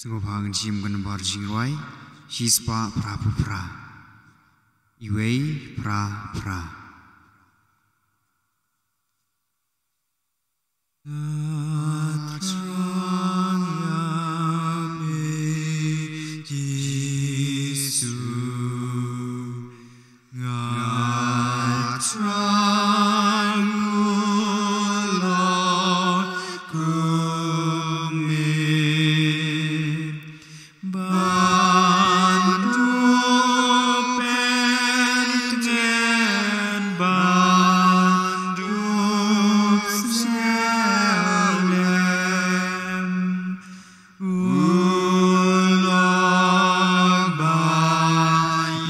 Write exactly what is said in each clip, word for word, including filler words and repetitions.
Te kaba bha ngan shim ka nombar jingrwai shispah phra phew phra. Iwei phra phra. Nga thrang ïa me, Jisu. Nga thrang, O Lord, kum me. Ban dup pyngen, ban dup slem. U Lord ba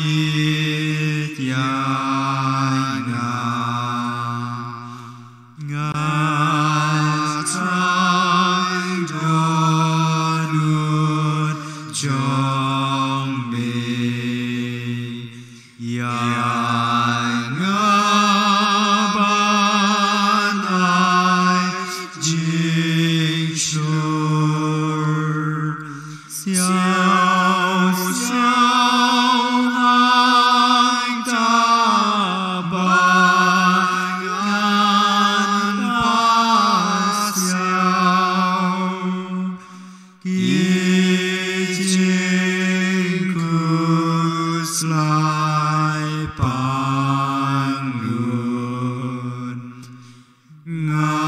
ïeit ïa nga. Nga thrang don ut jong me. Ïa nga ban ai jingshur. Siaw siaw hangta ba ngan pasiaw. Ki jingkhuslai pang lut. Nga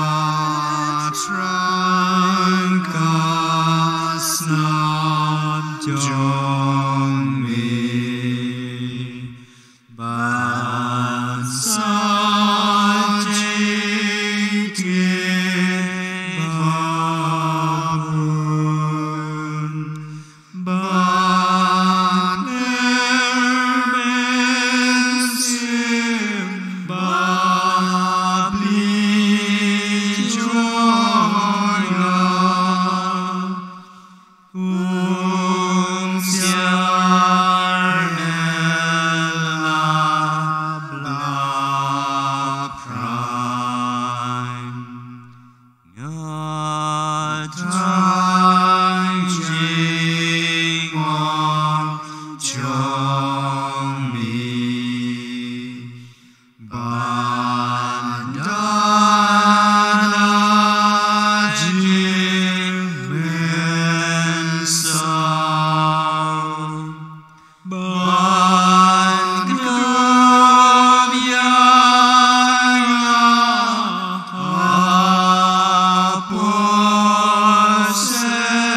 thrang ka snam jong me. Ban sa jingtip babun. Ban kyrmen sim bapli jong nga. Kum siar ella bla phrain. Nga thrang jingmong jong me. Ban da jingmynsaw. Ban khlem ïa nga hapoh synran.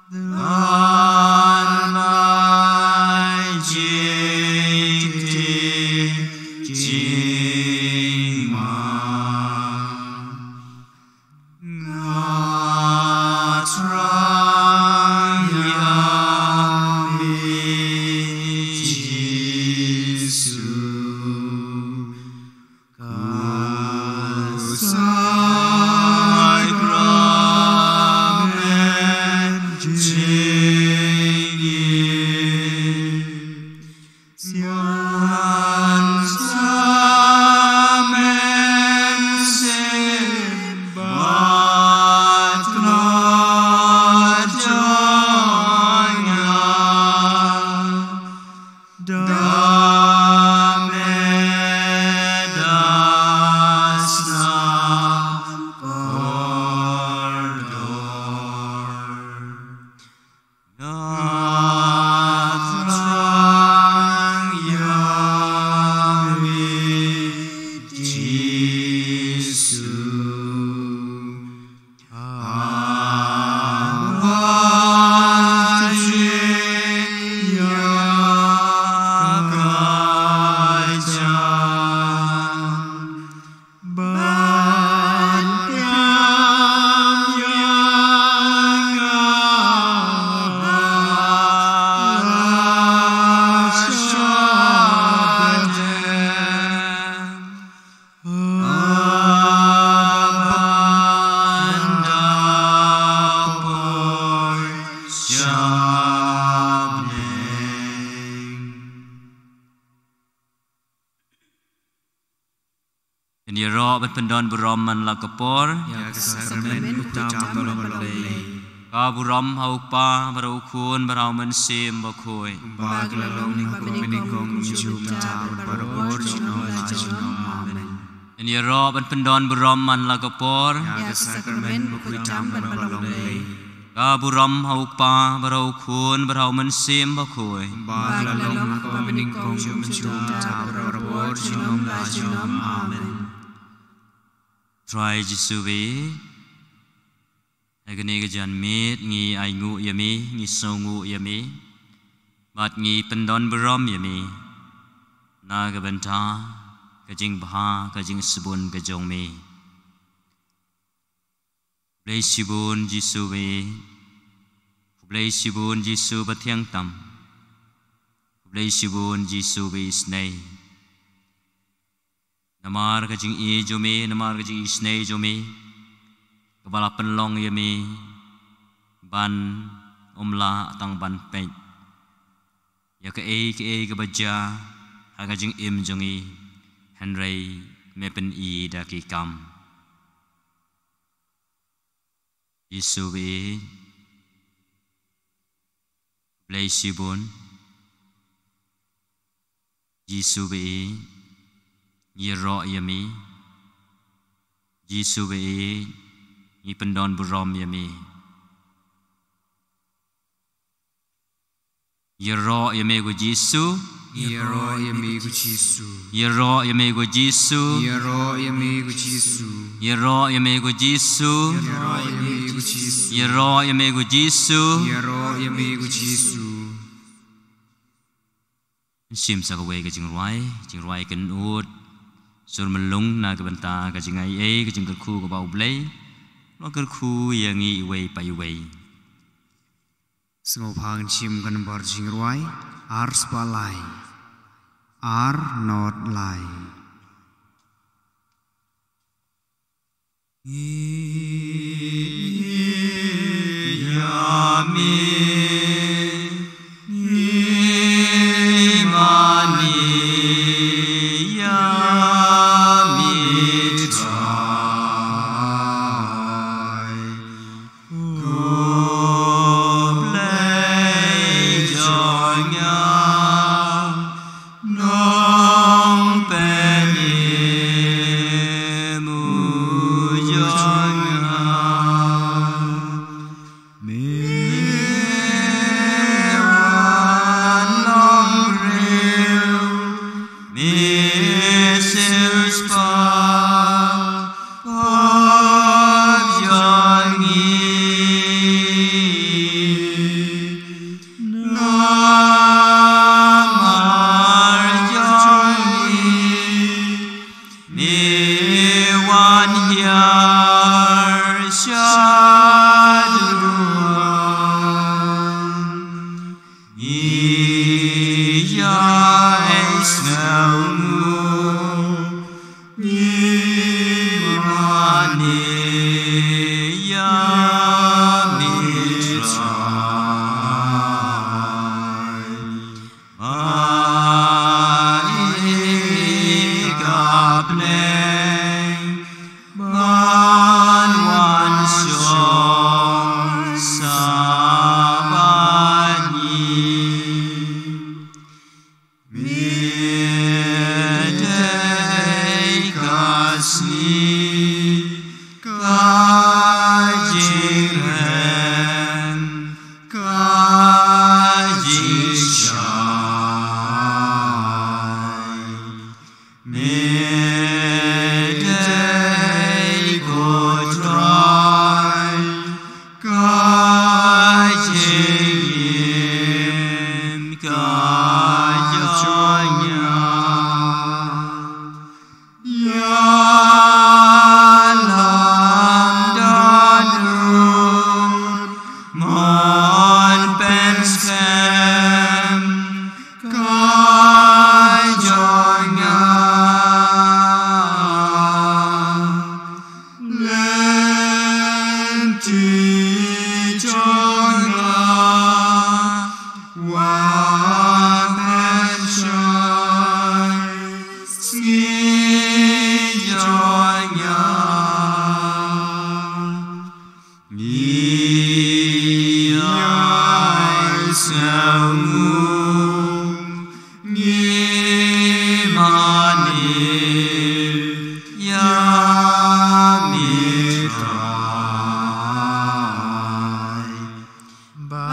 Ban ai jingtip jingman. Nga thrang ïa me Jisu. Ka sakramen jingïeit. Sian sa mynsiem ba tlot jong nga. Da me da snam kordor. Ïaroh ban pyndon burom man la ka por. Ïa ka sakramen u tam ba long ba long lei. Ka burom ha u Kpa, bad ha u Khun, bad ha u Mynsiem Bakhuid. Kumba ka la long, kumba ka nyngkong, kumjuh, mynta, bad barabor, junom la junom. Amen. Ngin ïaroh ban pyndon burom man la ka por. Ïa ka sakramen u tam ba long ba long lei. Ka burom ha u Kpa, bad ha u Khun, bad ha u Mynsiem Bakhuid. Kumba ka la long, kumba ka nyngkong, kumjuh, mynta, bad barabor, junom la junom. Amen. Trai Jisu ba ïeit, ha kane ka janmiet ngi ainguh ïa me, ngi sngewnguh ïa me, bad ngi pyndon burom ïa me na ka bynta ka jingbha, ka jingsbun ka jong me. Khublei shibun Jisu ba ïeit. Khublei shibun Jisu ba thiang tam. Khublei shibun Jisu ba isynei. Namar ka jingïeit jong me, namar ka jingisynei jong me, kaba la pynlong ïa me ban ym lah tang ban peit ïa kaei kaei kaba jia ha ka jingim jong ngi, hynrei me pyni da ki kam. Jisu ba ïeit, khublei shibun. Jisu ba ïeit, ngi ïaroh ïa me. Jisu ba ïeit, ngi pyndon burom ïa me. Ïaroh ïa me ko Jisu. Ïaroh ïa me ko Jisu. Ïaroh ïa me ko Jisu. Ïaroh ïa me ko Jisu. Ïaroh ïa me ko Jisu. Ïaroh ïa me ko Jisu. Ïaroh ïa me ko Jisu. Ïaroh ïa me ko Jisu. Shim sa kawei ka jingrwai, jingrwai kynud, sur myllung na ka bynta ka jingaiei, ka jingkyrkhu kaba U Blei u la kyrkhu ïa ngi iwei pa iwei. Sngewbha ngin shim ka nombar jingrwai ar spah lai, ar not lai. Nongpynim u jong nga, me wan long briew, me siewspah pop jong ngi. Namar jong ngi, me wan hiar sha duwan. Ngi ïai sngewnguh, ngi mane ïa me Trai. Ba ïa ka bneng ban wan shong sa bad ngi. Me dei ka sngi, ka jingrem, ka jingshai. Me dei ko Trai, ka jingim ka jong nga. Ïalam don ruh mon pynskhem ka jong nga. Lynti jong nga, wat pynshai, sngi jong Ïa i sngewbha ngi mane ïa me Trai. Ba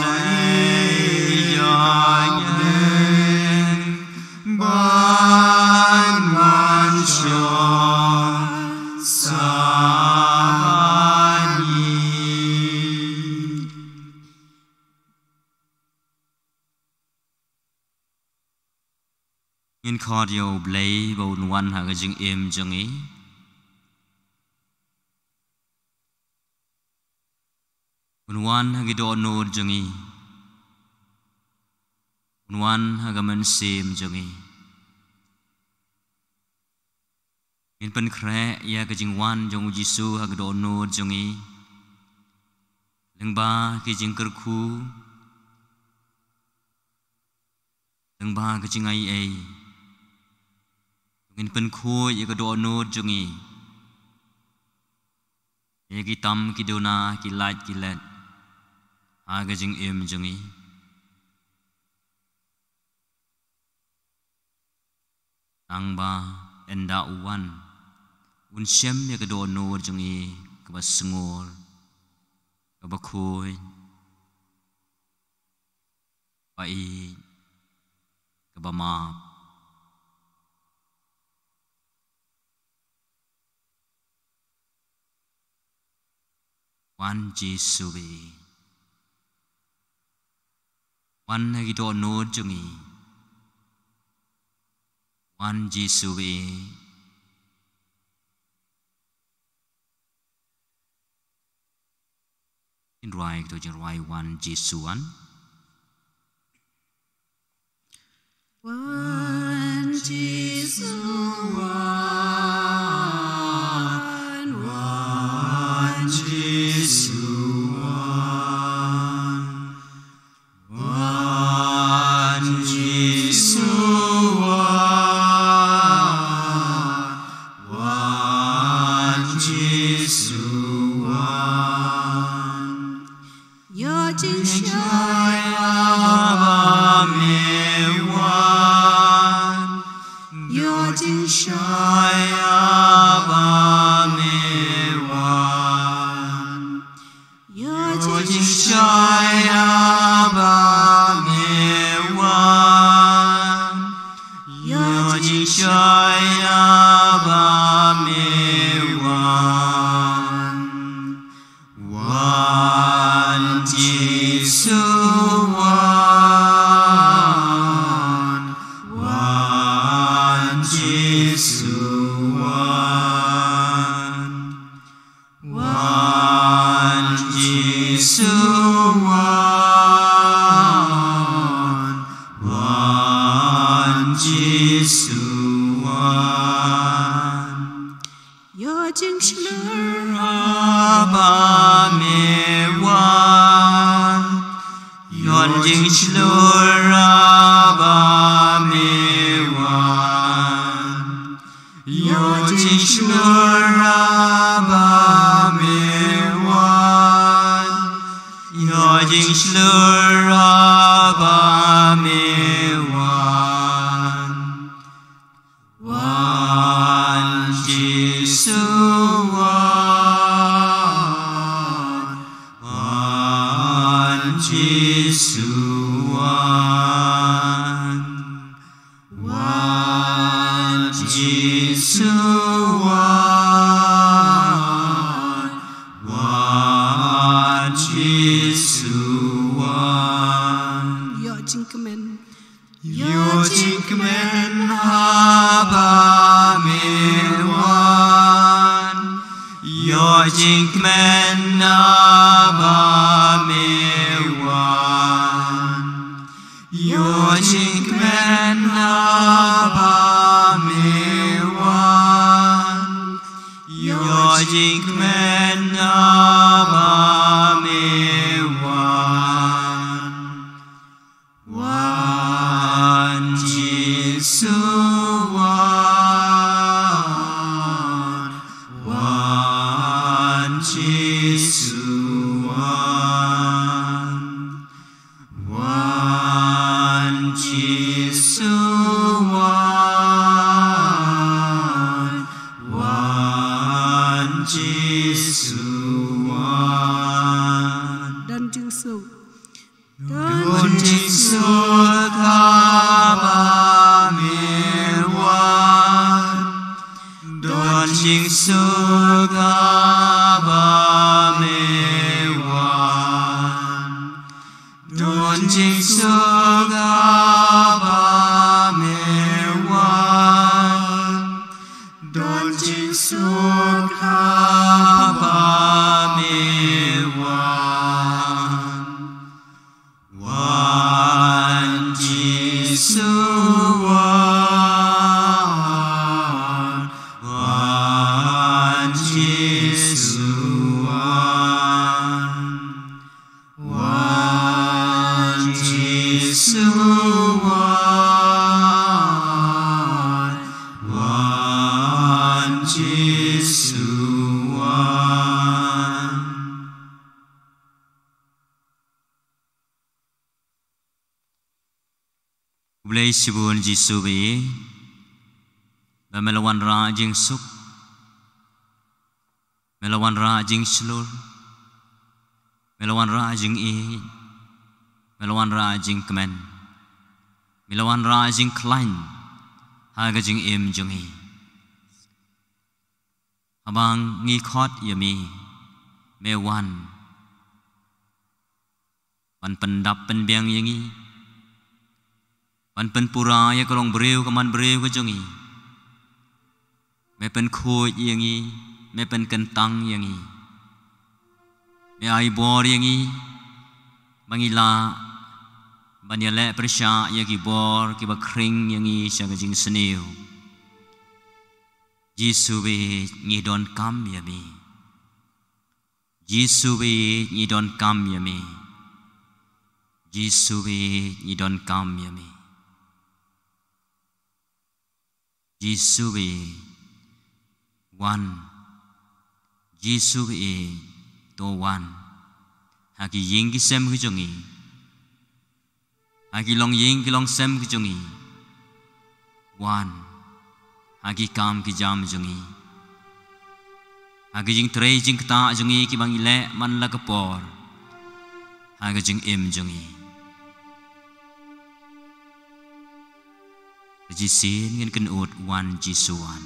la ïa ngi ban wan sha sa ngi. Ngin khot ïa U Blei ba un wan ha ka jingim jong ngi. Un wan ha ki dohnud jong ngi. Un wan ha ka mynsiem jong ngi. Ngin pynkhreh ïa ka jingwan jong U Jisu ha ka dohnud jong ngi. Lyngba ki jingkyrkhu, lyngba ka jingaiei, ngin pynkhuid ïa ka dohnud jong ngi ïa ki tam ki duna, ki lait ki let ha ka jingim jong ngi. Tang ba ynda u wan, un shem ïa ka dohnud jong ngi kaba sngur, kaba khuid, ba ïeit, kaba map. Wan Jisu, wan ha ki dohnud jong ngi. Wan Jisu. Ngin rwai kato ka jingrwai, Wan Jisu Wan. Wan Jisu Wan, Wan Jisu Wan. Wan Jisu Wan, Wan Jisu Wan. Ïoh jingshai haba me wan. Ïoh jingshai haba me wan. Ïoh jingshai haba me wan. Ïoh jingshai haba me wan. Wan Jisu Wan, Wan Jisu Wan. Wan Jisu Wan, Wan Jisu Wan. Ïoh jingshlur haba me wan. Ïoh jingshlur haba me wan. Ïoh jingshlur haba me wan. Ïoh jingshlur haba me wan. Wan Jisu Wan, Wan Jisu Wan. Wan Jisu Wan, Wan Jisu Wan. Ïoh jingkmen. Ïoh jingkmen haba me wan. Ïoh jingkmen haba me wan. Ïoh jingkmen haba me wan. Ïoh jingkmen haba me wan. Wan Jisu Wan, Wan Jisu wan. Wan Jisu wan. Wan Jisu wan. Don jingsuk. Don jingsuk haba me wan. Don jingsuk haba me wan. Don jingsuk haba me wan. Don jingsuk haba me wan. Wan Jisu wan. Wan Jisu wan. Wan Jisu wan. Wan Jisu wan. Khublei shibun Jisu ba ïeit, ba me la wanrah jingsuk, me la wanrah jingshlur, me la wanrah jingïeit, me la wanrah jingkmen, me la wanrah jingkhlaiñ ha ka jingim jong ngi. Haba ngi khot ïa me, me wan ban pyndap pynbiang ïa ngi, ban pynpura ïa ka longbriew ka manbriew ka jong ngi. Me pynkhuid ïa ngi, me pynkyntang ïa ngi, me ai bor ïa ngi ba ngi lah ban ïaleh pyrshah ïa ki bor kiba khring ïa ngi sha ka jingsniew. Jisu ba ïeit, ngi donkam ïa me. Jisu ba ïeit, ngi donkam ïa me. Jisu ba ïeit, ngi donkam ïa me. Jisu ba ïeit, wan. Jisu ba ïeit, to wan ha ki ïing ki sem ki jong ngi, ha ki longïing ki longsem ki jong ngi. Wan ha ki kam ki jam jong ngi, ha ki jingtrei jingktah jong ngi kiba ngi leh man la ka por ha ka jingim jong ngi. Ka jingïaseng ngin kynnoh, wan Jisu wan.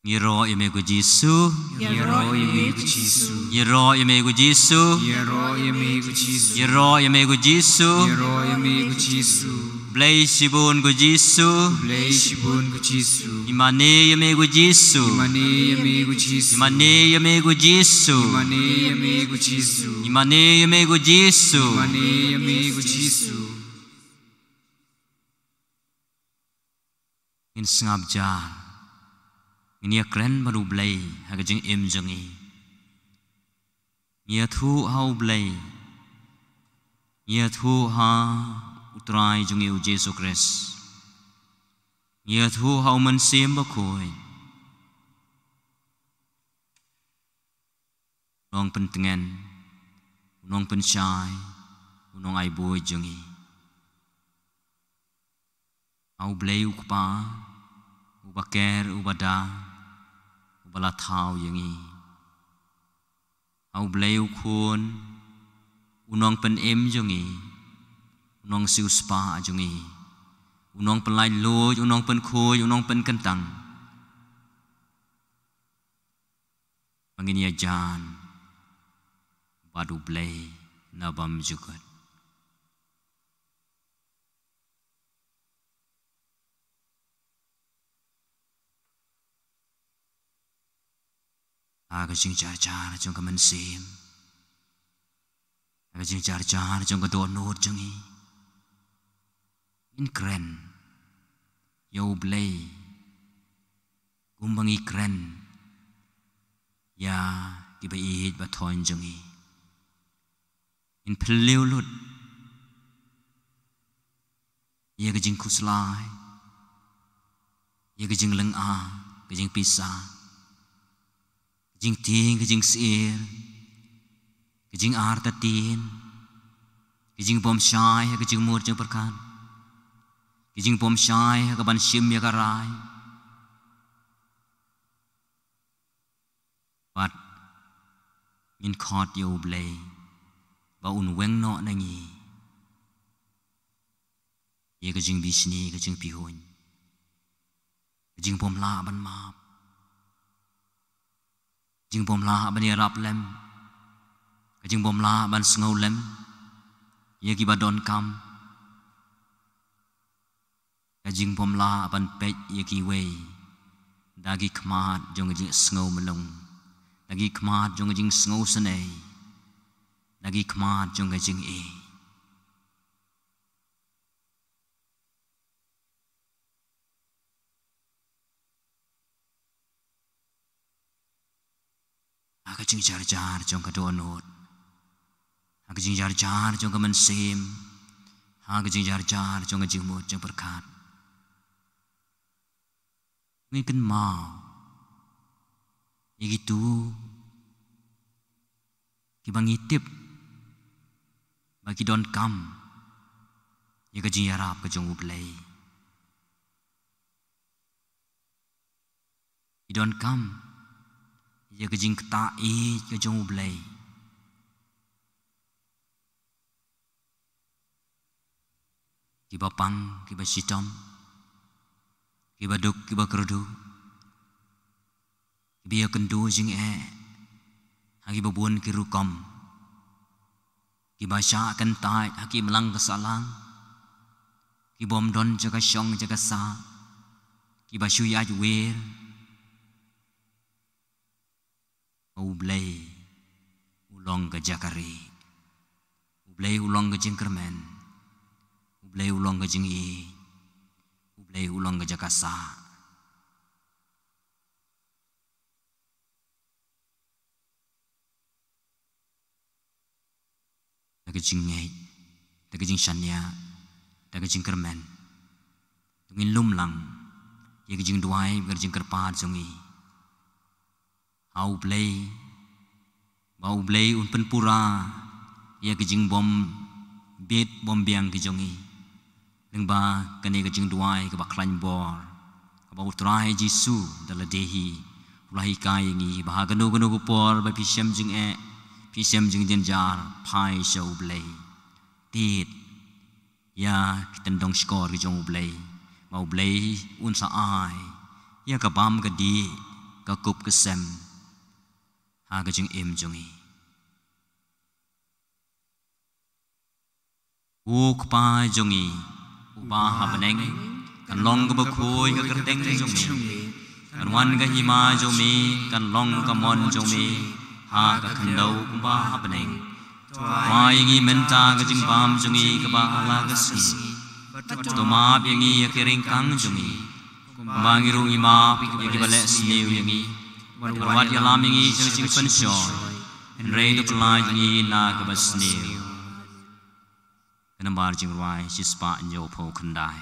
Ngi ïaroh ïa me ko Jisu. Ngi ïaroh ïa me ko Jisu. Ngi ïaroh ïa me ko Jisu. Ngi ïaroh ïa me ko Jisu. Ngi ïaroh ïa me ko Jisu. Ngi ïaroh ïa me ko Jisu. Blei shibun ko Jisu. Blei shibun ko Jisu. Ngi mane ïa me ko Jisu. Ngi mane ïa me ko Jisu. Ngi mane ïa me ko Jisu. Ngi mane ïa me ko Jisu. Ngi mane ïa me ko Jisu. Ngi mane ïa me ko Jisu. Ngin sngap jar. Ngin ïakren bad U Blei ha ka jingim jong ngi. Ngi ïathuh ha U Blei Ïathuh ha U Trai jong ngi U Jisu Khrist. Ïathuh ha U Mynsiem Bakhuid. U nongpyntngen, u nongpynshai, u nongai buit jong ngi. Ha U Blei U Kpa, uba ker, uba da, uba la thaw ïa ngi. Ha U Blei U Khun, u nongpynim jong ngi, u nongsiewspah jong ngi, u nongpynlait luid, u nongpynkhuid, u nongpynkyntang. Ba ngin ïajan bad U Blei na bymjukut. Ha ka jingjarjar jong ka mynsiem, ha ka jingjarjar jong ka dohnud jong ngi, ngin kren ïa U Blei kumba ngi kren ïa kiba ïeit ba thoiñ jong ngi. Ngin phylliew lut ïa ka jingkhuslai, ïa ka jinglynga, ka jingpisa, ka jingtieng, ka jingsyier, ka jingartatien, ka jingbymshai ha ka jingmut jingpyrkhat, ka jingbymshai ha kaban shim ïa ka rai. Bad ngin khot ïa U Blei ba un weng noh na ngi ïa ka jingbishni, ka jingpihuiñ, ka jingbymlah ban map, ka jingbymlah ban ïarap lem, ka jingbymlah ban sngew lem ïa kiba donkam, ka jingbymlah ban peit ïa kiwei da ki khmat jong ka jingsngew myllung, da ki khmat jong ka jingsngew snei, da ki khmat jong ka jingïeit. Ha ka jingjarjar jong ka dohnud, ha ka jingjarjar jong ka mynsiem, ha ka jingjarjar jong ka jingmut jingpyrkhat, ngi kynmaw ïa kitu kiba ngi tip ba ki donkam ïa ka jingïarap ka jong U Blei. Ki donkam ïa ka jingktah ïeit ka jong U Blei. Kiba pang, kiba shitom, kiba duk, kiba kyrduh, kiba ïakynduh jingeh ha kiba bun ki rukom, kiba shah kyntait ha ki imlang ka sahlang, ki bym don jaka shong jaka sah, kiba shu ïaid wir. U Blei u long ka jaka rieh. U Blei u long ka jingkyrmen. U Blei u long ka jingïeit. U Blei u long ka jaka sah. Da ka jingngeit, da ka jingshaniah, da ka jingkyrmen, to ngin lum lang ïa ka jingduwai bad ka jingkyrpad jong ngi ha U Blei, ba U Blei un pynpura ïa ka jingbym bit bym biang ka jong ngi. Lyngba kane ka jingduwai kaba khlaiñ bor, kaba U Trai Jisu da lade hi u la hikai ïa ngi ba ha kano kano ka por ba phi shem jingeh, phi shem jingjynjar, phai sha U Blei. Tied ïa ki tyndong shkor ki jong U Blei, ba U Blei un sa ai ïa ka bam ka dih, ka kup ka sem ha ka jingim jong ngi. Ko Kpa jong ngi uba ha bneng, kan long kaba khuid ka kyrteng jong me, kan wan ka hima jong me, kan long ka mon jong me ha ka khyndew kumba ha bneng. To ai ïa ngi mynta ka jingbam jong ngi kaba ha la ka sngi, bad to map ïa ngi ïa ki ryngkang jong ngi, kumba ngi ruh ngi map ïa kiba leh sniew ïa ngi. Wat ïalam ïa ngi sha ka jingpynshoi, hynrei to pyllait ïa ngi na kaba sniew. Ka nambar jingrwai shispah hynñiewphew khyndai.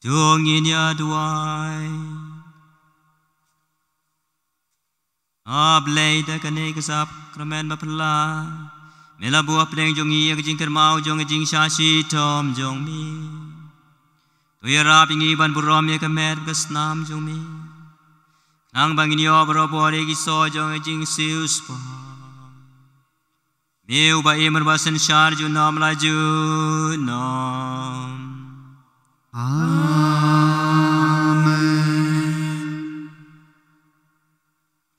To ngin ïa duwai. A Blei, da kane ka sakramen bapla me la buh hapdeng jong ngi ïa ka jingkynmaw jong ka jingshah shitom jong me. To ïarap ïa ngi ban burom ïa ka met ka snam jong me, khnang ba ngin ïoh barabor ïa ki soh jong ka jingsiewspah. Me uba im bad uba synshar junom la junom. Amen.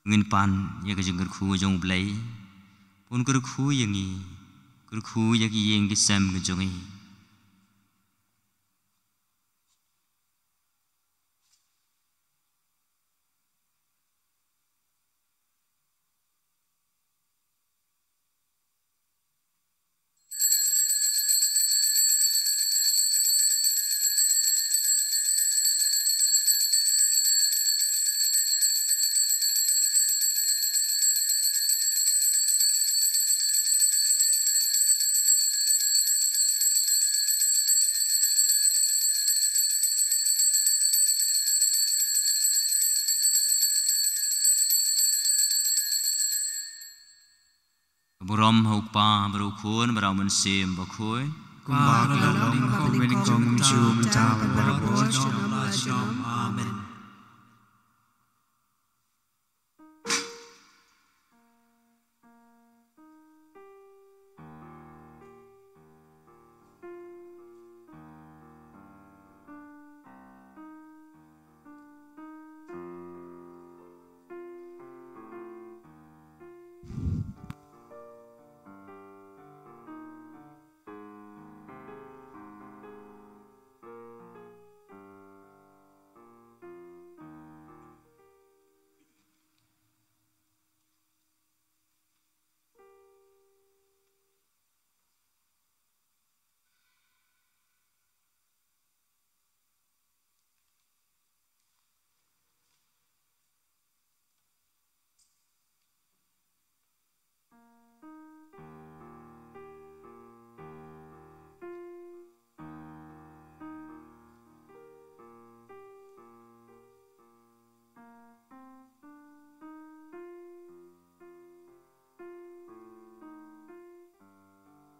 Ngin pan ïa ka jingkyrkhu jong U Blei. Pun kyrkhu ïa ngi, kyrkhu ïa ki ïing ki sem ki jong ngi. Burom ha U Kpa bad U Khun bad U Mynsiem Bakhuid. Kumba ka la long, kumba ka la long, mynta bad barabor, junom la junom. Amen.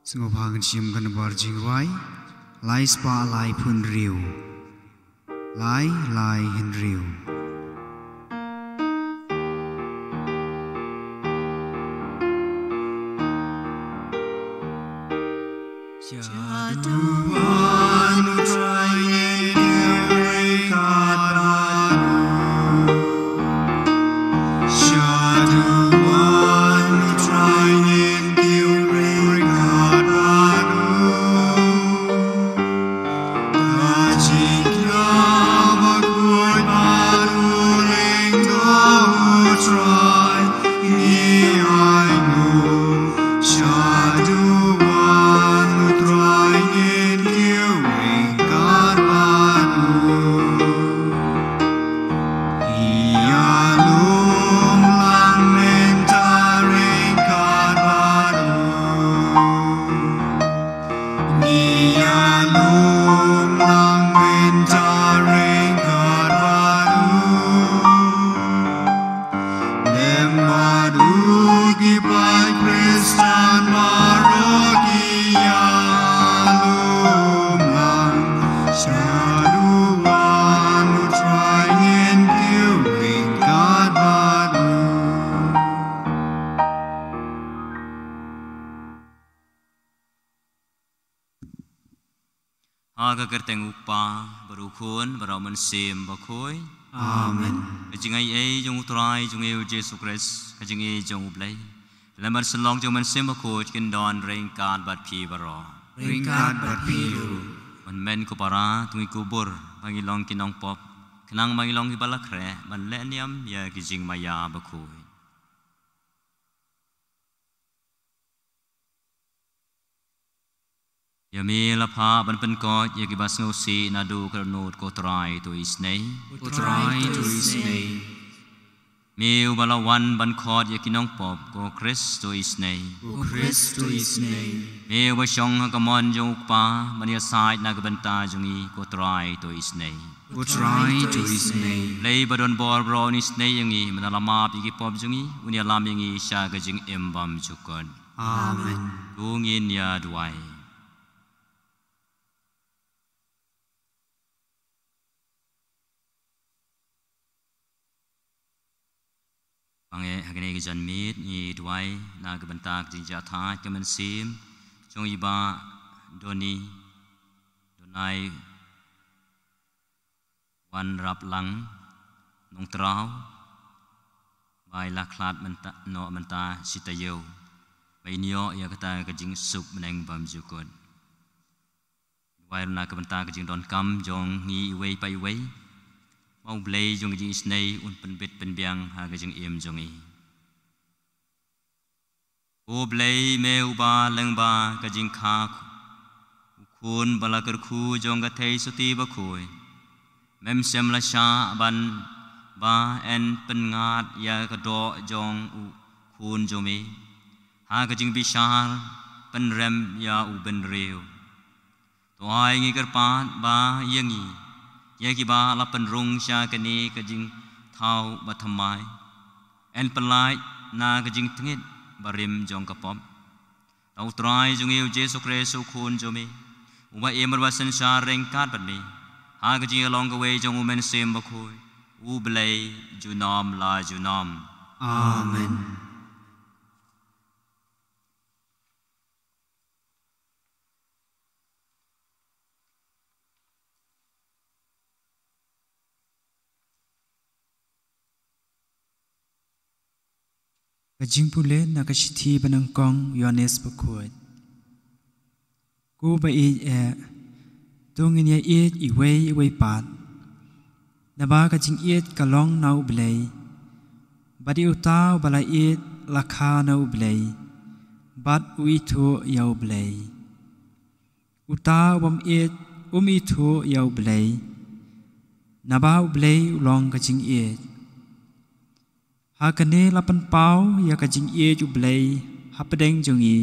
Sngewbha ngin shim ka nambar jingrwai lai spah lai phew hynriew. Lai lai hynriew. Shaduh wan U Trai ngin kiew ryngkat bad u. Shaduh wan U Trai ngin kiew ryngkat bad u. Ka jingkñia bakhuid bad u lyngdoh U Trai ngi ainguh. Shaduh wan U Trai ngin kiew ryngkat bad u. Ïalum lang mynta ryngkat bad u. Ngi ïalum lang mynta ryngkat bad u. Lem bad u ki paid Khristan baroh ki ïalum lang. Shaduh wan U Trai ngin kiew ryngkat bad u. Ha ka kyrteng U Kpa, bad U Khun, bad U Mynsiem Bakhuid. Amen. Ka jingaiei jong U Trai jong ngi U Jisu Khrist, ka jingaiei jong U Blei, lem bad synlong jong U Mynsiem Bakhuid, kin don ryngkat bad phi baroh. Ryngkat bad phi ruh. Mynmen ko para, to ngin kubur ba ngin long ki nongpop, khnang ba ngin long kiba la khreh ban leh niam ïa ki jingmaïa bakhuid. Ïa me la phah ban pynkhiah ïa kiba sngewsih naduh ka dohnud, ko Trai to isynei. Ko Trai to isynei. Me uba la wan ban khot ïa ki nongpop, ko Khrist to isynei. Ko Khrist to isynei. Me uba shong ha ka mon jong U Kpa ban ïasaid na ka bynta jong ngi, ko Trai to isynei. Ko Trai to isynei. Blei ba don bor baroh un isynei ïa ngi, mynta la map ïa ki pop jong ngi, un ïalam ïa ngi sha ka jingim bymjukut. Amen. To ngin ïa duwai. Ba ngi ha kane ka janmiet ngi duwai na ka bynta ka jingjahthait ka mynsiem jong i Bah Doni, Donai Wanraplang Nongtraw, ba i la khlad mynta, noh mynta shi taïew, ba in ïoh ïa kata ka jingsuk bneng bymjukut. Duwai ruh na ka bynta ka jingdonkam jong ngi iwei pa iwei, ba U Blei jong ka jingisynei un pynbit pynbiang ha ka jingim jong ngi. Ko Blei, me uba lyngba ka jingkha U Khun ba la kyrkhu jong ka Theisotti Bakhuid, mem shym la shah ban ba yn pynngat ïa ka doh jong U Khun jong me ha ka jingbishar, pynrem ïa u bynriew. To ai ngi kyrpad ba ïa ngi, ïa kiba la pynrung sha kane ka jingthaw bathymmai, yn pynlait na ka jingtngit barim jong ka pop. Da U Trai jong ngi U Jisu Khrist U Khun jong me, uba im bad uba synshar ryngkat bad me, ha ka jingïalong kawei jong U Mynsiem Bakhuid, U Blei junom la junom. Amen. Ka jingpule na ka shithi ba nyngkong Ïoannis Bakhuid. Ko ba ïeit eh, to ngin ïa ïeit iwei ïa iwei pat. Naba ka jingïeit ka long na U Blei, bad ïa uta uba la ïeit la kha na U Blei, bad u ithuh ïa U Blei. Uta u bym ïeit um ithuh ïa U Blei, naba U Blei u long ka jingïeit. Ha kane la pynpaw ïa ka jingïeit U Blei hapdeng jong ngi,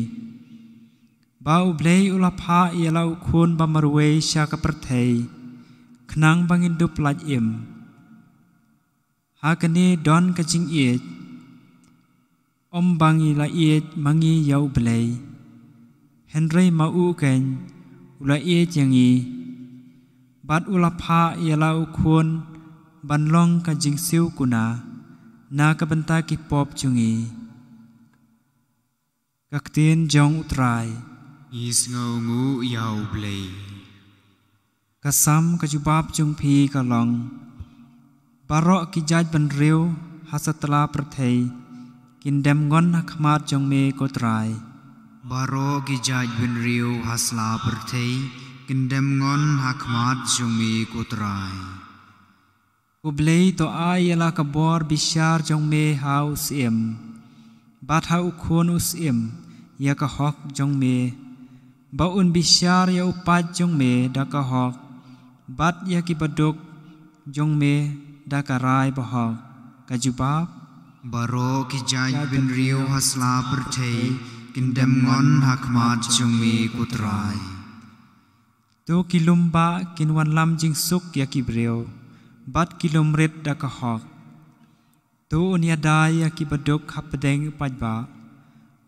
ba U Blei u la phah ïa la U Khun ba marwei sha ka pyrthei, khnang ba ngin dup lait im. Ha kane don ka jingïeit, ym ba ngi la ïeit ma ngi ïa U Blei, Hynrei ma u keiñ u la ïeit ïa ngi, bad u la phah ïa la u Khun ban long ka jingsiew kuna na ka bynta ki pop jong ngi. Ka ktien jong U Trai. Ngi sngewnguh ïa U Blei. Ka Salm, ka jubab jong phi ka long: Baroh ki jaitbynriew ha satlak pyrthei kin dem ngon ha khmat jong me, ko Trai. Baroh ki jaitbynriew ha satlak pyrthei kin dem ngon ha khmat jong me, ko Trai. Ko Blei, to ai ïa la ka bor bishar jong me ha u syiem bad ha u khun u syiem ïa ka hok jong me, ba un bishar ïa u paid jong me da ka hok, bad ïa ki baduk jong me da ka rai bahok. Ka jubab. Baroh ki jaitbynriew ha satlak pyrthei kin dem ngon ha khmat jong me, ko Trai. To ki lum bah kin wanlam jingsuk ïa ki briew, bad ki lum rit da ka hok. To un ïada ïa ki baduk hapdeng u paidbah,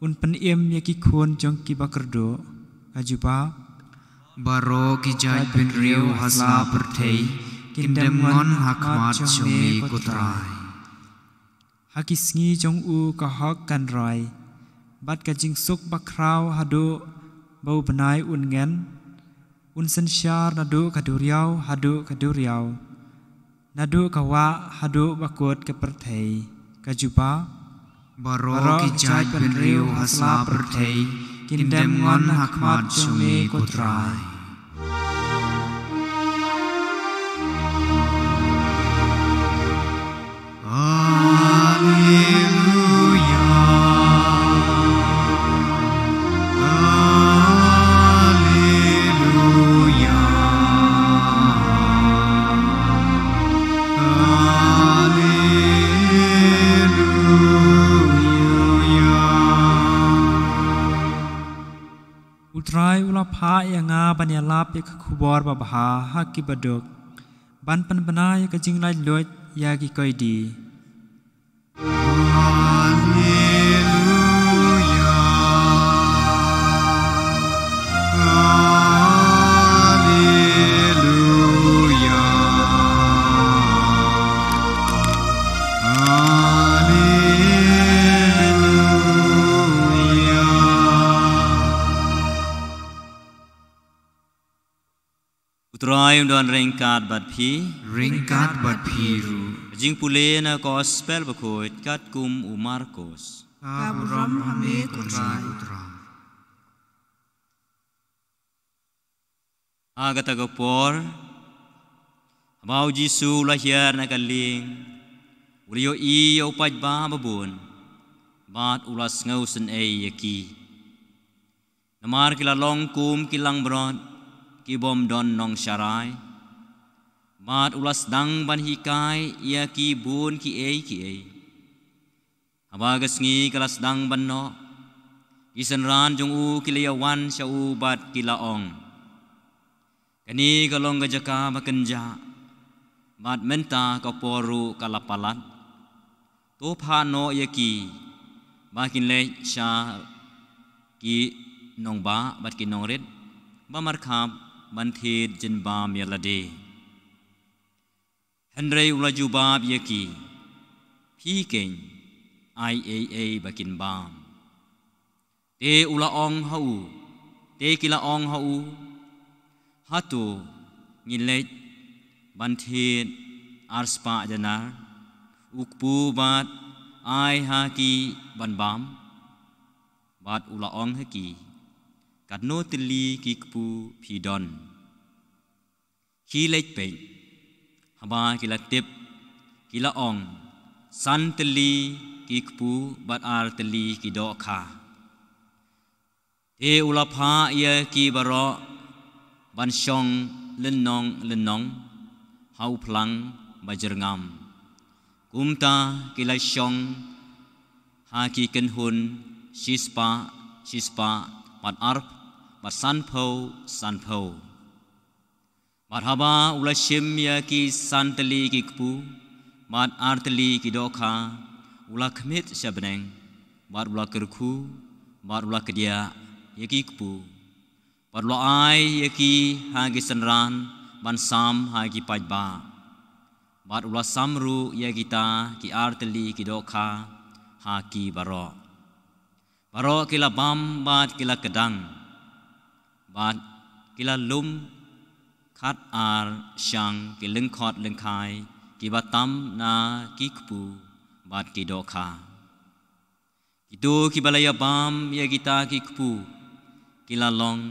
un pynim ïa ki khun jong ki bakyrduh. Ka jubab. Baroh ki jaitbynriew ha satlak pyrthei kin dem ngon ha khmat jong me, ko Trai. Ha ki sngi jong u ka hok kan roi, bad ka jingsuk bakhraw haduh ba u bnai un ngen. Un synshar naduh ka duriaw haduh ka duriaw, naduh ka wah haduh bakut ka pyrthei. Ka jubab. Baroh ki jaitbynriew ha satlak pyrthei kin dem ngon ha khmat jong me, ko Trai. Alleluia. Alleluia. Alleluia. U Trai u la phah ïa nga ban ïalap ïa ka khubor babha ha ki baduk, ban pynbna ïa ka jinglaitluid ïa ki koidi. Alleluia. Alleluia. Alleluia. U Trai un don ryngkat bad phi. Ryngkat bad phi ruh. Jingpule na Gospel bakhuid katkum u Markos. Ka burom ha me, ko Trai. Ha kata ka por, haba u Jisu u la hiar na ka lieng, u la ïohi ïa u paidbah babun, bad u la sngewsynei ïa ki. Namar ki la long kum ki langbrot, ki bym don nongsharai. Bad u la sdang ban hikai ïa ki bun kiei kiei. Haba ka sngi ka la sdang ban noh, ki synran jong u ki la ïawan sha u bad ki la ong: Kane ka long ka jaka ba kynjah, bad mynta ka por ruh ka la palat. To phah noh ïa ki ba kin leit sha ki nongbah bad ki nongrit ba markhap ban thied jingbam ïa lade. Hynrei u la jubab ïa ki: Phi keiñ, ai ei ei ba kin bam. Te u la ong ha u, te ki la ong ha u: Hato ngin leit ban thied arspah denar u kpu bad ai ha ki ban bam? Bad u la ong ha ki: Katno tylli ki kpu phi don? Ki leit peit. Haba ki la tip, ki la ong: San tylli ki kpu bad ar tylli ki dohkha. Te u la phah ïa ki baroh ban shong lynnong lynnong ha u phlang ba jyrngam. Kumta ki la shong ha ki kynhun shispah shispah, bad arphew, bad sanphew sanphew. Bad haba u la shim ïa ki san tylli ki kpu bad ar tylli ki dohkha, u la khmih sha bneng, bad u la kyrkhu, bad u la kdiah ïa ki kpu, bad u la ai ïa ki ha ki synran ban sam ha ki paidbah, bad u la sam ruh ïa kita ki artylli ki dohkha ha ki baroh. Baroh ki la bam bad ki la kdang, bad ki la lum khatar shang ki lyngkhot lyngkhai kiba tam na ki kpu bad ki dohkha. Kito kiba la ïabam ïa kita ki kpu ki la long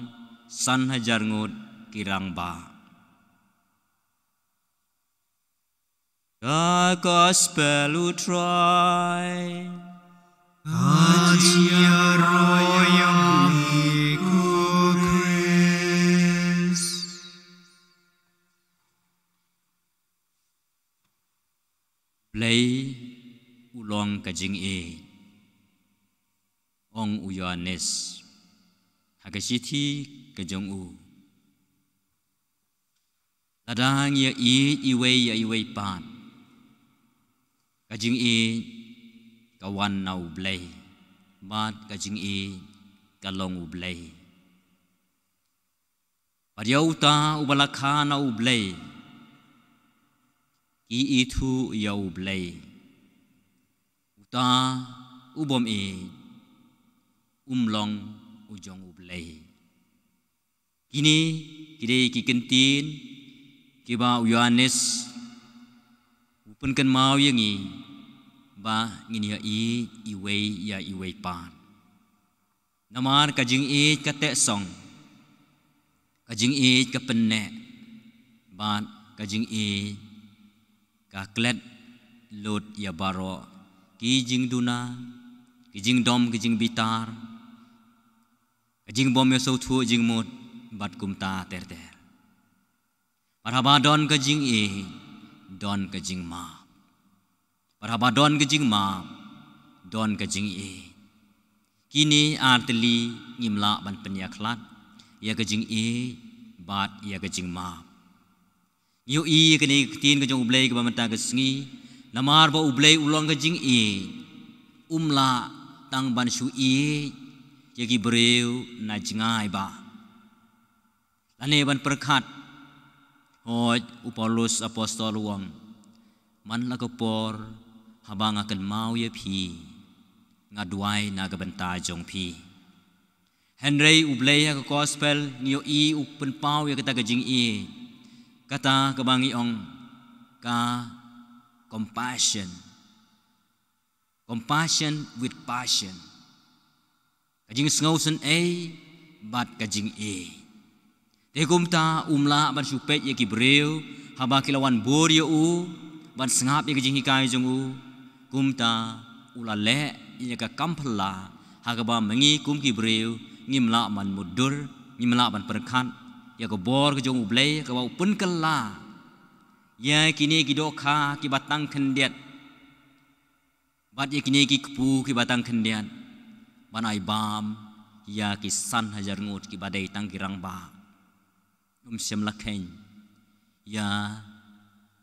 san hajar ngut ki rangbah. Ka Gospel u Trai. Ka jingïaroh ïa me ko Khrist. Blei u long ka jingïeit, ong u Ïoannis ha ka shithi ka jong u. Lada ngi ïa ïeit iwei ïa iwei pat, ka jingïeit ka wan na u Blei, bad ka jingïeit ka long u Blei. Bad ïa uta uba la kha na u Blei, ki ithuh ïa u Blei. Uta u bym ïeit um long u jong u Blei. Kine ki dei ki kyntien kiba u Ïoannis u pynkynmaw ïa ngi ba ngin ïa ïeit iwei ïa iwei pat. Namar ka jingïeit ka teh song, ka jingïeit ka pynneh, bad ka jingïeit ka klet lut ïa baroh ki jingduna, ki jingdom, ki jingbitar, ka jingbym ïasngewthuh jingmut, bad kumta ter ter. Bad haba don ka jingïeit, don ka jingmap. Bad haba don ka jingmap, don ka jingïeit. Kine artylli ngim lah ban pynïakhlad ïa ka jingïeit bad ïa ka jingmap. Ngi ïohi ïa kane ka ktien ka jong u Blei kaba mynta ka sngi, namar ba u Blei u long ka jingïeit, um lah tang ban shu ïeit ïa ki briew na jngai bah. Lane ban pyrkhat, hooid, u Paulus apostol u ong, man la ka por haba nga kynmaw ïa phi, nga duwai na ka bynta jong phi. Hynrei u Blei ha ka gospel ngi ïohi u pynpaw ïa kata ka jingïeit, kata kaba ngi ong ka compassion. Compassion with passion. Ka jingsngewsynei bad ka jingïeit. Te kumta um lah ban shu peit ïa ki briew haba ki la wan bud ïa u, ban sngap ïa ka jinghikai jong u. Kumta u la leh ïa ka kam phylla ha kaba ma ngi kum ki briew ngim lah ban mutdur, ngim lah ban pyrkhat ïa ka bor ka jong u Blei kaba u pynkylla ïa kine ki dohkha kiba tang khyndiat. Bad ïa kine ki kpu kiba tang khyndiat ban ai bam ïa ki san hajar ngut kiba dei tang ki rangbah. Um shym la kheiñ ïa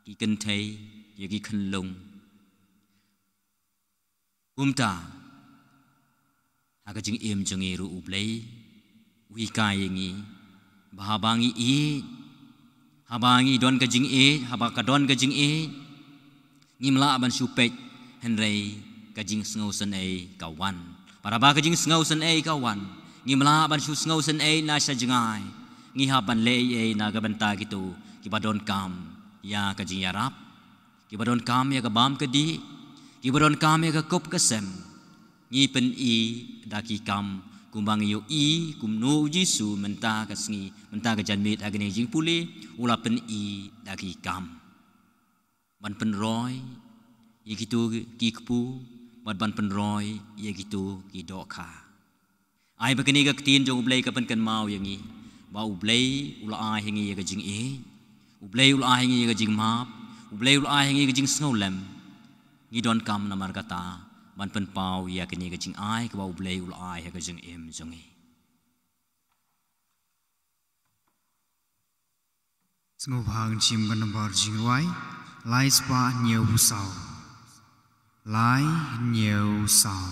ki kynthei, ïa ki khyllung. Kumta ha ka jingim jong ngi ruh u Blei u hikai ïa ngi ba haba ngi ïeit, haba ngi don ka jingïeit, haba ka don ka jingïeit, ngim lah ban shu peit, hynrei ka jingsngewsynei ka wan. Bad haba ka jingsngewsynei ka wan, ngim lah ban shu sngewsynei na sha jngai. Ngi hap ban leh ei ei na ka bynta kito kiba donkam ïa ka jingïarap, kiba donkam ïa ka bam ka dih, kiba donkam ïa ka kup ka sem. Ngi pyni da ki kam kumba ngi ïohi kumno u Jisu mynta ka sngi, mynta ka janmiet ha kane ka jingpule u la pyni da ki kam ban pynroi ïa kito ki kpu bad ban pynroi ïa kito ki dohkha. Ai ba kane ka ktien jong u Blei ka pynkynmaw ïa ngi ba u Blei u la ai ha ngi ïa ka jingïeit, u Blei u la ai ha ngi ïa ka jingmap, u Blei u la ai ha ngi ïa ka jingsngewlem. Ngi donkam namar kata ban pynpaw ïa kane ka jingai kaba u Blei u la ai ha ka jingim jong ngi. Sngewbha ngin shim ka nambar jingrwai lai spah hynñiew saw. Lai hynñiew saw.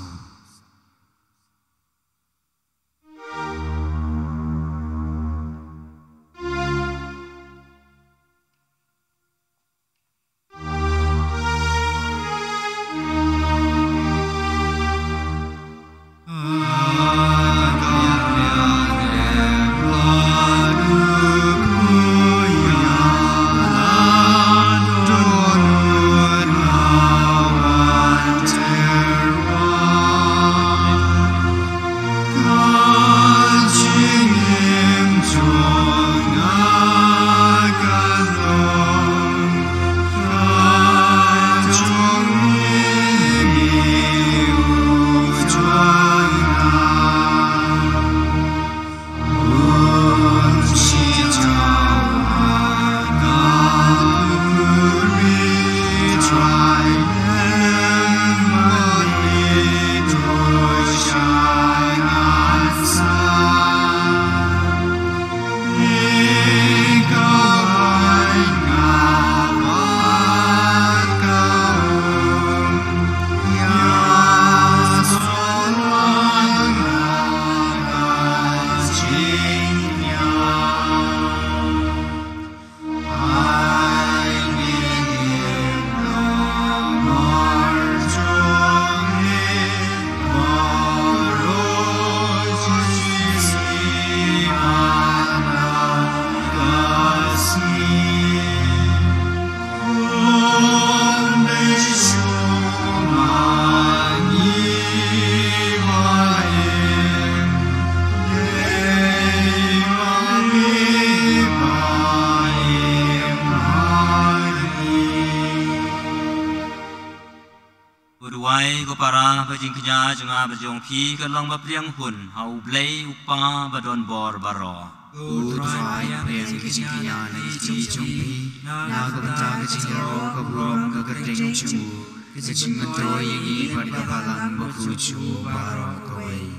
Wai ko para, ba jingkñia jong nga bad jong phi kan long ba pdiang hun ha U Blei U Kpa ba don bor baroh. Ko Trai, pdiang ka jingkñia na ki kti jong phi na ka bynta ka jingïaroh ka burom ka kyrteng jong u, ka jingmyntoi ïa ngi bad ka Balang Bakhuid jong u baroh kawei.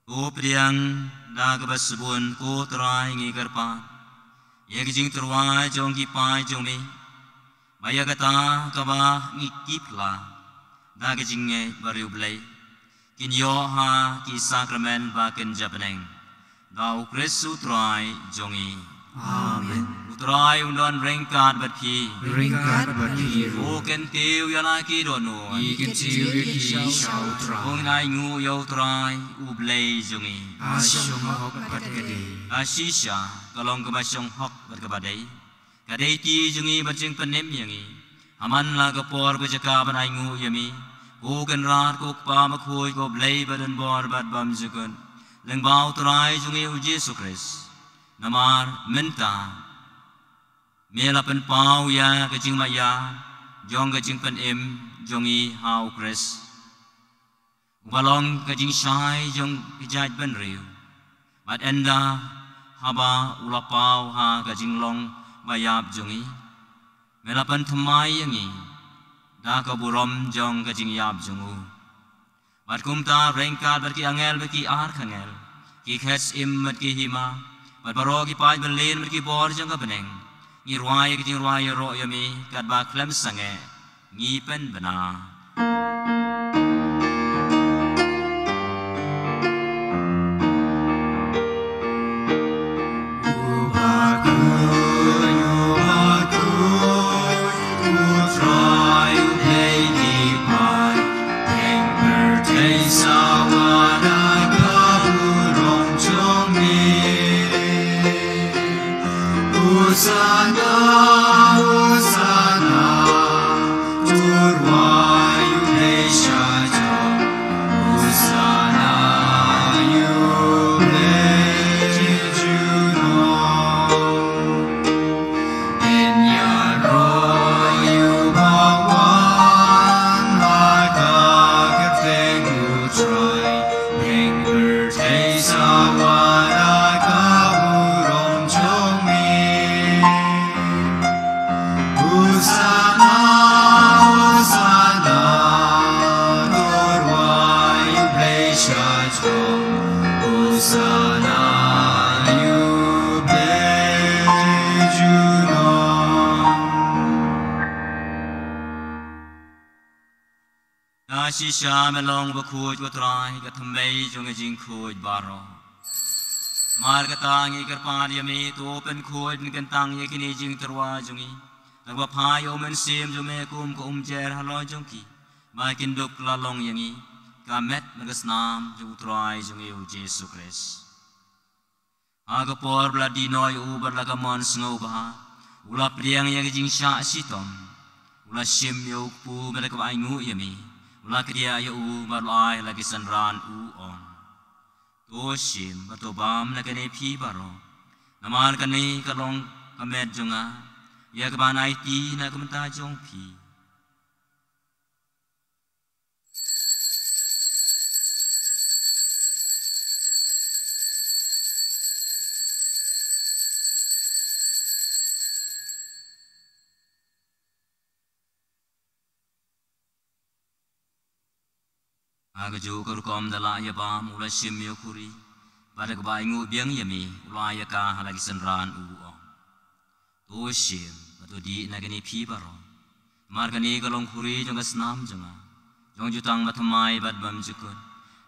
Ko pdiang da kaba sbun, ko Trai, ngi kyrpad ïa ka jingtyrwa jong ki paid jong me, ba ïa kata kaba ngi kip la da ka jingngeit bariewblei, kin ïoh ha ki sakramen ba kin japneng, da U Khrist U Trai jong ngi. Amen. U Trai un don ryngkat bad phi. Ryngkat bad phi ruh. Ko kyntiew ïa la ki dohnud. Ngi kyntiew ïa ki sha U Trai. Ko ngin ainguh ïa U Trai, U Blei jong ngi. Ka shong hok bad ka dei. Ka shisha ka long kaba shong hok bad kaba dei. Ka dei kti jong ngi bad jingpynim ïa ngi, ha man la ka por ka jaka ban ainguh ïa me, ko Kynrad, ko Kpa Bakhuid, ko Blei ba don bor bad bymjukut, lyngba U Trai jong ngi U Jisu Khrist. Namar mynta me la pynpaw ïa ka jingmaïa jong ka jingpynim jong ngi ha U Khrist, uba long ka jingshai jong ki jaitbynriew. Bad ynda haba u la paw ha ka jinglong ba ïap jong ngi, me la pynthymmai ïa ngi da ka burom jong ka jingïap jong u. Bad kumta ryngkat bad ki angel bad ki archangel, ki khet syiem bad ki hima, bad baroh ki paid byllian bad ki bor jong ka bneng, ngi rwai ïa ka jingrwai ïaroh ïa me katba khlem sangeh ngi pynbna. Hosanna, Hosanna, to rwai ïa u Blei sha jrong. Hosanna ïa u Blei junom. Ngin ïaroh ïa u ba wan ha ka kyrteng U Trai. Pynpyrthei sa wan ha ka burom jong me. Hosanna, Hosanna, to rwai ïa u Blei sha jrong. Hosanna ïa u Blei junom. Ka shisha me long bakhuid, ko Trai, ka thymmei jong ka jingkhuid baroh. Namar kata ngi kyrpad ïa me, to pynkhuid pynkyntang ïa kine ki jingtyrwa jong ngi, da kaba phai ïa u Mynsiem jong me kum ka umjer halor jong ki, ba kin dup la long ïa ngi ka met bad ka snam jong u Trai jong ngi U Jisu Khrist. Ha ka por ba la die noh ïa u bad la ka mon sngewbha, u la pdiang ïa ka jingshah shitom, u la shim ïa u kpu, bad da kaba ainguh ïa me, u la kdiah ïa u bad u la ai ha la ki synran, u ong: To shim bad to bam na kane phi baroh, namar kane ka long ka met jong nga, ïa kaban aiti na ka bynta jong phi. Ha kajuh ka rukom da la ïa bam, u la shim ïa u khuri, bad da kaba ainguh biang ïa me, u la ai ïa ka ha la ki synran, u ong: To shim bad to dih na kane phi baroh, namar kane ka long khuri jong ka snam jong nga, jong jutang bathymmai bad bymjukut,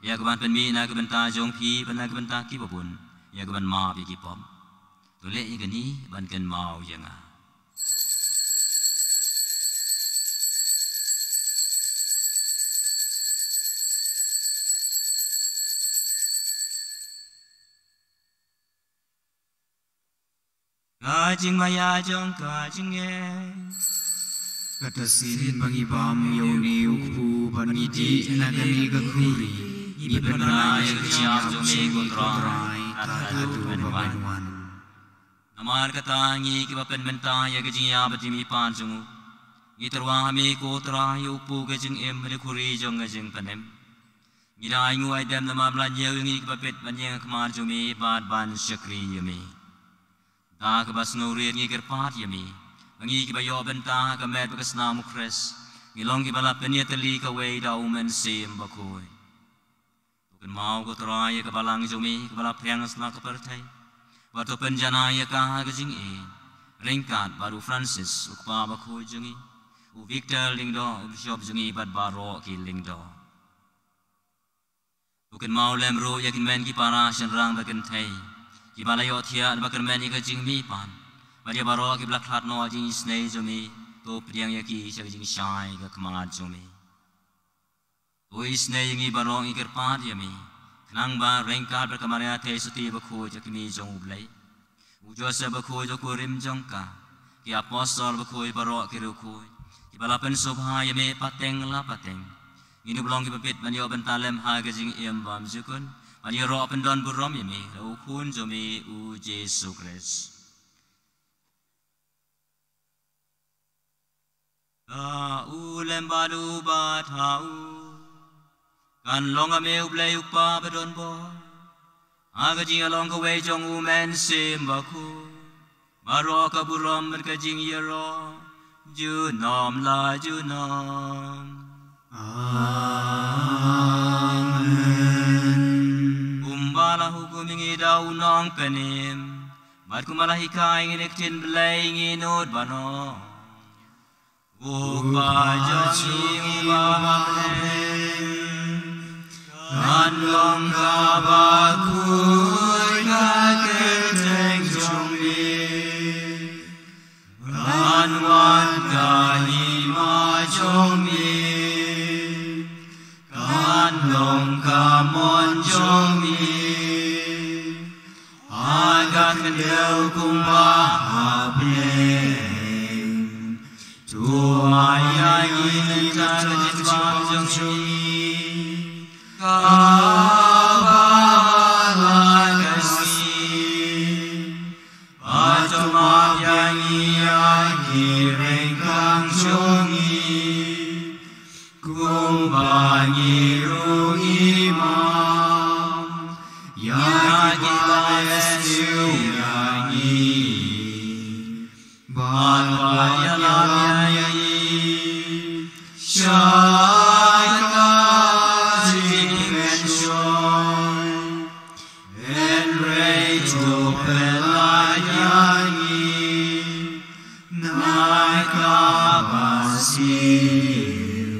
ïa kaban pynmih na ka bynta jong phi bad na ka bynta kiba bun, ïa kaban map ïa ki pop. To leh ïa kane ban kynmaw ïa nga. Ka jingmaïa jong ka jingngeit. Kata shisien ba ngi bam ïa une u kpu bad ngi dih na kane ka khuri, ngi pynbna ïa ka jingïap jong me, ko Trai, haduh ban wan. Namar kata ngi kiba pynmynta ïa ka jingïap bad jingmihpat jong u, Ngi tyrwa ha me ko Trai, ïa u kpu ka jingim, bad ïa u khuri jong ka jingpynim. Ngi da ainguh aidem namar ba la ñiew ïa ngi kiba bit ban ïeng ha khmat jong me bad ban shakri ïa me. Da kaba sngewrit ngi kyrpad ïa me ba ngi kiba ïoh bynta ha ka met bad ka snam u Khrist, ngi long kiba la pynïatylli kawei da u Mynsiem Bakhuid. To kynmaw ko Trai ïa ka balang jong me kaba la pdiang ha la ka pyrthei, bad to pynjanai ïa ka ha ka jingïeit, ryngkat bad u Francis u kpa bakhuid jong ngi, u Victor Lyngdoh u Bishop jong ngi bad baroh ki Lyngdoh. To kynmaw lem ruh ïa ki hynmen ki para shynrang bad kynthei kiba la ïoh thiah bad kyrmen ïa ka jingmihpat, bad ïa baroh kiba la khlad noh ha ka jingisynei jong me, to pdiang ïa ki sha ka jingshai ka khmat jong me. To isynei ïa ngi baroh, ngi kyrpad ïa me, khnang ba ryngkat bad ka Maria Theisotti bakhuid ka kmie jong u Blei, u Joseph bakhuid u kurim jong ka, ki apostol bakhuid baroh ki riewkhuid kiba la pynsngewbha ïa me pateng la pateng, ngin ïa long kiba bit ban ïoh bynta lem ha ka jingim bymjukut, ban ïaroh pyndonburom ïa me da u Khun jong me u Jisu Khrist. Ha u lem bad u bad ha u, kan long ha me u Blei u Kpa badonbor, ha ka jingïalong kawei jong u Mynsiem Bakhuid, baroh ka burom bad ka jingïaroh junom la junom. Amen. Kumba la hukum ïa ngi da u Nongpynim, bad kumba la hikai ïa ngi da ka ktien Blei, ngin nud ban ong: U Kpa jong ngi uba ha bneng, kan long kaba khuid ka kyrteng jong me, kan wan ka hima jong me, kan long ka mon jong me ha ka khyndew kumba ha bneng. To ai ïa ngi mynta ka jingbam jong ngi, kaba ha la ka sngi, bad to map ïa ngi ïa ki ryngkang jong ngi, kumba ngi ruh ngi map ïa kiba la ïasniew ïa ngi. Bad wat ïalam ïa ngi sha ka jingpynshoi, hynrei to pynlait ïa ngi na kaba sniew.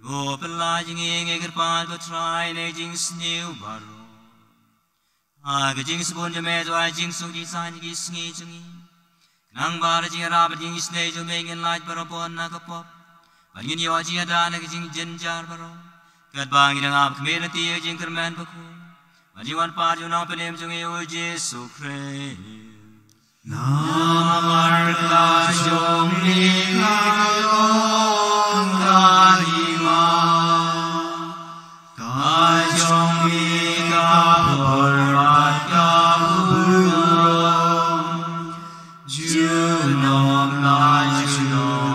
To pynlait ïa ngi, ngi kyrpad ko Trai, na ka jingsniew baroh. Ha ka jingsbun jong me to ai jingsuk jingsain ïa ki sngi jong ngi, khnang ba da ka jingïarap bad jingisynei jong me ngin lait barabor na ka pop, bad ngin ïoh jingïada na ka jingjynjar baroh, katba ngi dang ap khmih lynti ïa ka jingkyrmen bakhuid bad jingwan pat jong u Nongpynim jong ngi u Jisu Khrist. Namar ka jong me ka long ka hima, ka jong me ka bor bad ka burom, junom la junom.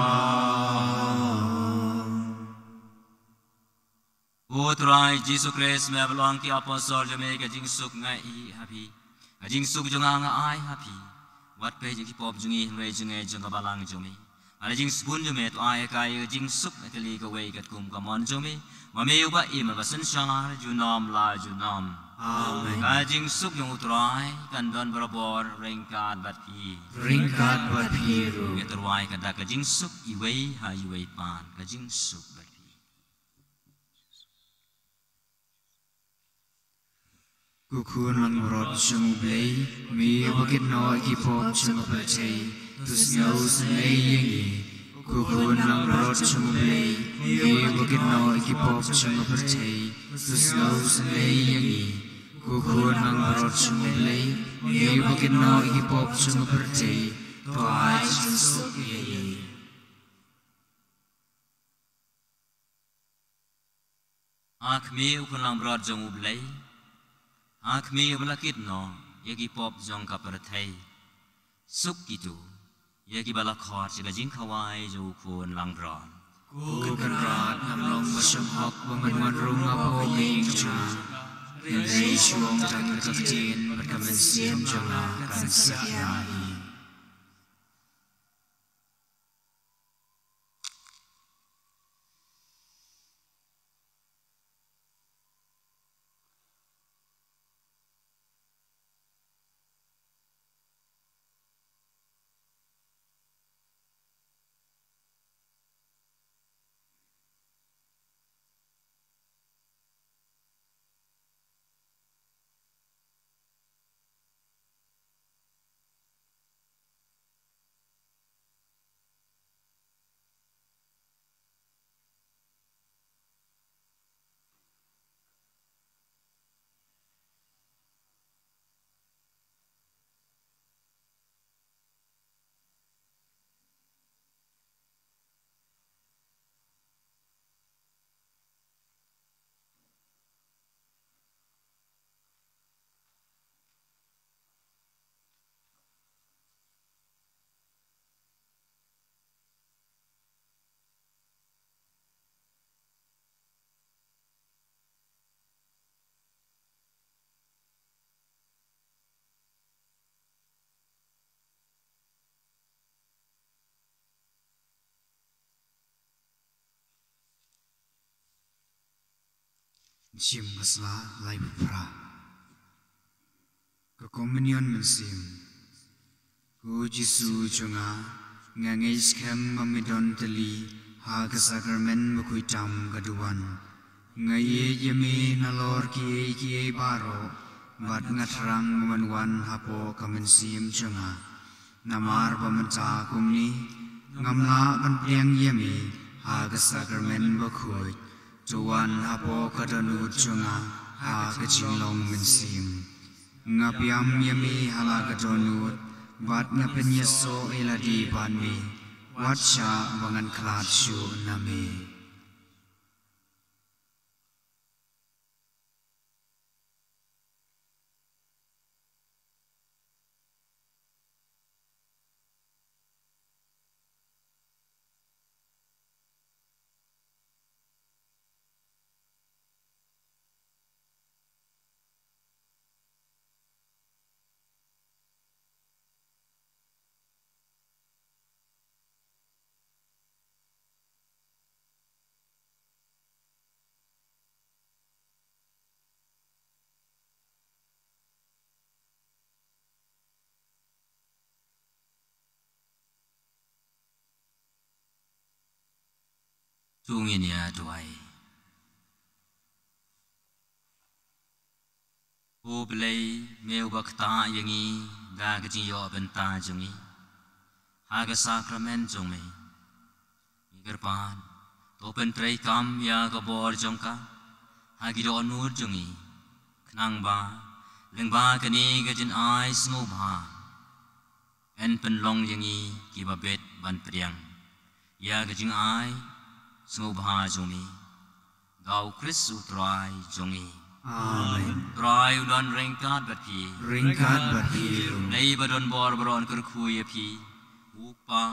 Ko Trai Jisu Khrist, me ba la ong ïa ki apostol jong me, ka jingsuk nga ai ha phi, ka jingsuk jong nga nga ai ha phi. Wat peit ïa ki pop jong ngi, hynrei jngai jong ka balang jong me. Bad ka jingsbun jong me to ai ha ka ïa ka jingsuk na ka kali kawei katkum ka mon jong me, ma me uba im bad uba synshar junom la junom. Amen. Ka jingsuk jong u Trai kan don barabor ryngkat bad phi. Ryngkat bad phi ruh. Ngi tyrwa ïa ka dak ka jingsuk iwei ha iwei pat, ka jingsuk bad phi. Ko Khun langbrot jong U Blei, me ba kit noh ïa ki pop jong ka pyrthei, to sngewsynei ïa ngi. Ko Khun langbrot jong U Blei, me ba kit noh ïa ki pop jong ka pyrthei, to sngewsynei ïa ngi. Ko Khun langbrot jong U Blei, me ba kit noh ïa ki pop jong ka pyrthei, to ai jingsuk ïa ngi. Ha khmih, ko Khun langbrot jong U Blei. Ha khmih, uba la kit noh ïa ki pop jong ka pyrthei. Suk kito Ïa kiba la khot sha ka jingkhawai jong u Khun langbrot. Ko Kynrad, ngam long ba sngewhok ba men wan rung hapoh ka ïing jong nga. Hynrei shu ong tang ïa ka ktien bad ka mynsiem jong nga kan satia hi. Shim ka sla, lai ba phra. Ka Communion Mynsiem. Ko Jisu jong nga, nga ngeit skhem ba me don tylli ha ka Sakramen bakhuid tam ka duwan. Nga ïeit ïa me nalor kiei kiei baroh, bad nga thrang ba men wan hapoh ka mynsiem jong nga. Namar ba mynta kumne, ngam lah ban pdiang ïa me ha ka Sakramen bakhuid. To wan hapoh ka dohnud jong nga ha ka jinglong mynsiem. Nga pdiang ïa me ha la ka dohnud, bad nga pynïasoh ïa lade bad me. Wat shah ba ngan khlad shuh na me. To ngin ïa duwai. Ko Blei, me uba ktah ïa ngi da ka jingïoh bynta jong ngi ha ka Sakramen jong me. Ngi kyrpad, to pyntreikam ïa ka bor jong ka ha ki dohnud jong ngi, khnang ba lyngba kane ka jingai sngewbha yn pynlong ïa ngi kiba bit ban pdiang ïa ka jingai sngewbha jong me. Da U Khrist U Trai jong ngi. Amen. Trai un don ryngkat bad phi. Ryngkat bad phi ruh. Blei ba don bor baroh un kyrkhu ïa phi. U Kpa,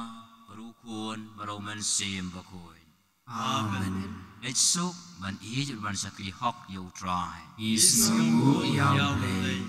bad U Khun, bad U Mynsiem Bakhuid. Amen. Leit suk ban ïeit bad ban shakri hok ïa U Trai. Ngi sngewnguh ïa U Blei.